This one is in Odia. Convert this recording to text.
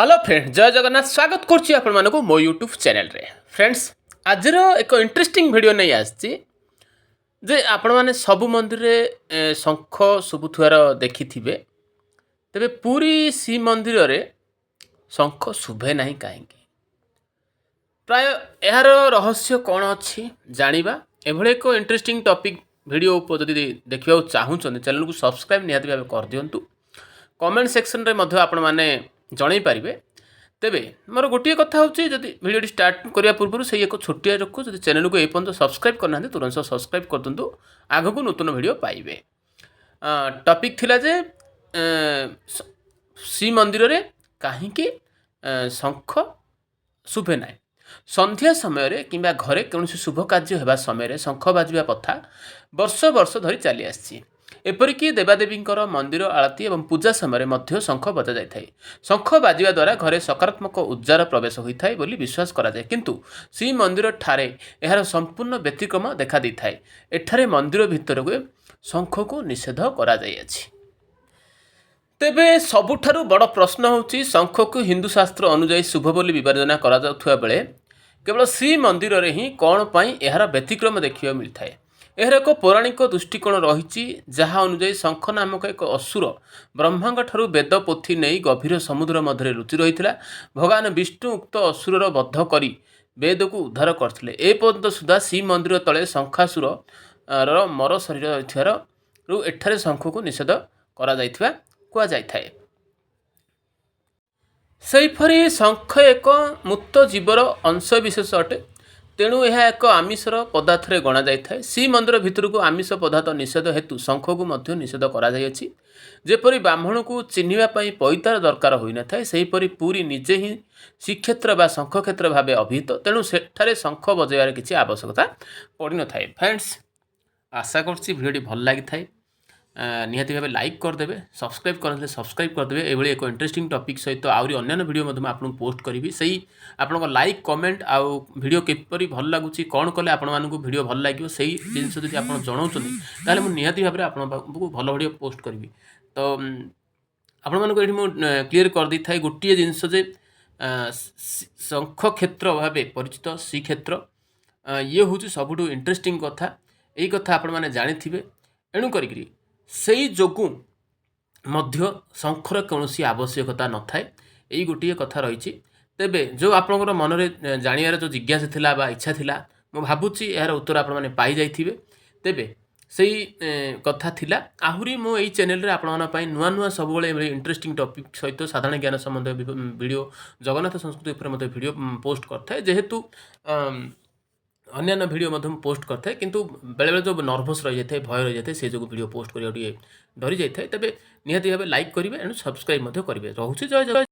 ହ୍ୟାଲୋ ଫ୍ରେଣ୍ଡ, ଜୟ ଜଗନ୍ନାଥ। ସ୍ୱାଗତ କରୁଛି ଆପଣମାନଙ୍କୁ ମୋ ୟୁଟ୍ୟୁବ୍ ଚ୍ୟାନେଲରେ। ଫ୍ରେଣ୍ଡସ୍, ଆଜିର ଏକ ଇଣ୍ଟରେଷ୍ଟିଂ ଭିଡ଼ିଓ ନେଇ ଆସିଛି ଯେ ଆପଣମାନେ ସବୁ ମନ୍ଦିରରେ ଶଙ୍ଖ ଶୁଭୁଥିବାର ଦେଖିଥିବେ। ତେବେ ପୁରୀ ଶ୍ରୀମନ୍ଦିରରେ ଶଙ୍ଖ ଶୁଭେ ନାହିଁ କାହିଁକି? ପ୍ରାୟ ଏହାର ରହସ୍ୟ କ'ଣ ଅଛି ଜାଣିବା। ଏଭଳି ଏକ ଇଣ୍ଟରେଷ୍ଟିଂ ଟପିକ୍ ଭିଡ଼ିଓ ଉପରେ ଯଦି ଦେଖିବାକୁ ଚାହୁଁଛନ୍ତି, ଚ୍ୟାନେଲକୁ ସବସ୍କ୍ରାଇବ୍ ନିହାତି ଭାବେ କରିଦିଅନ୍ତୁ। କମେଣ୍ଟ ସେକ୍ସନରେ ମଧ୍ୟ ଆପଣମାନେ ଜଣାଇ ପାରିବେ। ତେବେ ମୋର ଗୋଟିଏ କଥା ହେଉଛି, ଯଦି ଭିଡ଼ିଓଟି ଷ୍ଟାର୍ଟ କରିବା ପୂର୍ବରୁ ସେଇ ଏକ ଛୋଟିଆ ରଖୁ, ଯଦି ଚ୍ୟାନେଲକୁ ଏପର୍ଯ୍ୟନ୍ତ ସବସ୍କ୍ରାଇବ୍ କରିନାହାନ୍ତି, ତୁରନ୍ତ ସବସ୍କ୍ରାଇବ୍ କରିଦିଅନ୍ତୁ, ଆଗକୁ ନୂତନ ଭିଡ଼ିଓ ପାଇବେ। ଟପିକ୍ ଥିଲା ଯେ ଶ୍ରୀମନ୍ଦିରରେ କାହିଁକି ଶଙ୍ଖ ଶୁଭେ ନାହିଁ। ସନ୍ଧ୍ୟା ସମୟରେ କିମ୍ବା ଘରେ କୌଣସି ଶୁଭ କାର୍ଯ୍ୟ ହେବା ସମୟରେ ଶଙ୍ଖ ବାଜିବା ପ୍ରଥା ବର୍ଷ ବର୍ଷ ଧରି ଚାଲି ଆସିଛି। ଏପରିକି ଦେବାଦେବୀଙ୍କର ମନ୍ଦିର ଆଳତୀ ଏବଂ ପୂଜା ସମୟରେ ମଧ୍ୟ ଶଙ୍ଖ ବଜାଯାଇଥାଏ। ଶଙ୍ଖ ବାଜିବା ଦ୍ୱାରା ଘରେ ସକାରାତ୍ମକ ଉର୍ଜାର ପ୍ରବେଶ ହୋଇଥାଏ ବୋଲି ବିଶ୍ୱାସ କରାଯାଏ। କିନ୍ତୁ ଶ୍ରୀମନ୍ଦିର ଠାରେ ଏହାର ସମ୍ପୂର୍ଣ୍ଣ ବ୍ୟତିକ୍ରମ ଦେଖାଦେଇଥାଏ। ଏଠାରେ ମନ୍ଦିର ଭିତରକୁ ଶଙ୍ଖକୁ ନିଷେଧ କରାଯାଇଅଛି। ତେବେ ସବୁଠାରୁ ବଡ଼ ପ୍ରଶ୍ନ ହେଉଛି, ଶଙ୍ଖକୁ ହିନ୍ଦୁ ଶାସ୍ତ୍ର ଅନୁଯାୟୀ ଶୁଭ ବୋଲି ବିବେଚନା କରାଯାଉଥିବା ବେଳେ କେବଳ ଶ୍ରୀମନ୍ଦିରରେ ହିଁ କ'ଣ ପାଇଁ ଏହାର ବ୍ୟତିକ୍ରମ ଦେଖିବାକୁ ମିଳିଥାଏ? ଏହାର ଏକ ପୌରାଣିକ ଦୃଷ୍ଟିକୋଣ ରହିଛି, ଯାହା ଅନୁଯାୟୀ ଶଙ୍ଖ ନାମକ ଏକ ଅସୁର ବ୍ରହ୍ମାଙ୍କ ଠାରୁ ବେଦ ପୋଥି ନେଇ ଗଭୀର ସମୁଦ୍ର ମଧ୍ୟରେ ଲୁଚି ରହିଥିଲା। ଭଗବାନ ବିଷ୍ଣୁ ଉକ୍ତ ଅସୁରର ବଧ କରି ବେଦକୁ ଉଦ୍ଧାର କରିଥିଲେ। ଏ ପର୍ଯ୍ୟନ୍ତ ସୁଦ୍ଧା ଶ୍ରୀମନ୍ଦିର ତଳେ ଶଙ୍ଖାସୁର ର ମର ଶରୀର ରହିଥିବାରୁ ଏଠାରେ ଶଙ୍ଖକୁ ନିଷେଧ କରାଯାଇଥିବା କୁହାଯାଇଥାଏ। ସେହିପରି ଶଙ୍ଖ ଏକ ମୃତ ଜୀବର ଅଂଶ ବିଶେଷ ଅଟେ, ତେଣୁ ଏହା ଏକ ଆମିଷର ପଦାର୍ଥରେ ଗଣାଯାଇଥାଏ। ଶ୍ରୀମନ୍ଦିର ଭିତରକୁ ଆମିଷ ପଦାର୍ଥ ନିଷେଧ ହେତୁ ଶଙ୍ଖକୁ ମଧ୍ୟ ନିଷେଧ କରାଯାଇଅଛି। ଯେପରି ବ୍ରାହ୍ମଣକୁ ଚିହ୍ନିବା ପାଇଁ ପଇତାର ଦରକାର ହୋଇନଥାଏ, ସେହିପରି ପୁରୀ ନିଜେ ହିଁ ଶ୍ରୀକ୍ଷେତ୍ର ବା ଶଙ୍ଖକ୍ଷେତ୍ର ଭାବେ ଅଭିହିତ। ତେଣୁ ସେଠାରେ ଶଙ୍ଖ ବଜାଇବାର କିଛି ଆବଶ୍ୟକତା ପଡ଼ିନଥାଏ। ଫ୍ରେଣ୍ଡସ୍, ଆଶା କରୁଛି ଭିଡ଼ିଓଟି ଭଲ ଲାଗିଥାଏ। ନିହାତି ଭାବେ ଲାଇକ୍ କରିଦେବେ, ସବସ୍କ୍ରାଇବ୍ କରିନଥିଲେ ସବସ୍କ୍ରାଇବ୍ କରିଦେବେ। ଏଭଳି ଏକ ଇଣ୍ଟରେଷ୍ଟିଂ ଟପିକ୍ ସହିତ ଆହୁରି ଅନ୍ୟାନ୍ୟ ଭିଡ଼ିଓ ମଧ୍ୟ ମୁଁ ଆପଣଙ୍କୁ ପୋଷ୍ଟ କରିବି। ସେଇ ଆପଣଙ୍କ ଲାଇକ୍, କମେଣ୍ଟ ଆଉ ଭିଡ଼ିଓ କିପରି ଭଲ ଲାଗୁଛି, କ'ଣ କଲେ ଆପଣମାନଙ୍କୁ ଭିଡ଼ିଓ ଭଲ ଲାଗିବ, ସେଇ ଜିନିଷ ଯଦି ଆପଣ ଜଣାଉଛନ୍ତି, ତାହେଲେ ମୁଁ ନିହାତି ଭାବରେ ଆପଣଙ୍କ ପାଖକୁ ଭଲ ଭିଡ଼ିଓ ପୋଷ୍ଟ କରିବି। ତ ଆପଣମାନଙ୍କୁ ଏଇଠି ମୁଁ କ୍ଲିୟର କରିଦେଇଥାଏ ଗୋଟିଏ ଜିନିଷ ଯେ ଶଙ୍ଖ କ୍ଷେତ୍ର ଭାବେ ପରିଚିତ ଶ୍ରୀକ୍ଷେତ୍ର, ଇଏ ହେଉଛି ସବୁଠୁ ଇଣ୍ଟରେଷ୍ଟିଂ କଥା। ଏଇ କଥା ଆପଣମାନେ ଜାଣିଥିବେ। ଏଣୁ କରିକିରି ସେଇ ଯୋଗୁଁ ମଧ୍ୟ ଶଙ୍ଖର କୌଣସି ଆବଶ୍ୟକତା ନଥାଏ, ଏଇ ଗୋଟିଏ କଥା ରହିଛି। ତେବେ ଯେଉଁ ଆପଣଙ୍କର ମନରେ ଜାଣିବାର ଯେଉଁ ଜିଜ୍ଞାସା ଥିଲା ବା ଇଚ୍ଛା ଥିଲା, ମୁଁ ଭାବୁଛି ଏହାର ଉତ୍ତର ଆପଣମାନେ ପାଇଯାଇଥିବେ। ତେବେ ସେଇ କଥା ଥିଲା। ଆହୁରି ମୁଁ ଏଇ ଚ୍ୟାନେଲରେ ଆପଣମାନଙ୍କ ପାଇଁ ନୂଆ ନୂଆ ସବୁବେଳେ ଏଭଳି ଇଣ୍ଟରେଷ୍ଟିଂ ଟପିକ୍ ସହିତ ସାଧାରଣ ଜ୍ଞାନ ସମ୍ବନ୍ଧୀୟ ଭିଡ଼ିଓ, ଜଗନ୍ନାଥ ସଂସ୍କୃତି ଉପରେ ମଧ୍ୟ ଭିଡ଼ିଓ ପୋଷ୍ଟ କରିଥାଏ। ଯେହେତୁ ଅନ୍ୟାନ୍ୟ ଭିଡ଼ିଓ ମଧ୍ୟ ମୁଁ ପୋଷ୍ଟ କରିଥାଏ, କିନ୍ତୁ ବେଳେବେଳେ ଯେଉଁ ନର୍ଭସ୍ ରହିଯାଇଥାଏ, ଭୟ ରହିଯାଇଥାଏ, ସେ ଯୋଗୁଁ ଭିଡ଼ିଓ ପୋଷ୍ଟ କରିବାକୁ ଟିକେ ଡରି ଯାଇଥାଏ। ତେବେ ନିହାତି ଭାବେ ଲାଇକ୍ କରିବେ ଏଣୁ ସବସ୍କ୍ରାଇବ୍ ମଧ୍ୟ କରିବେ। ରହୁଛି, ଜୟ ଜୟ।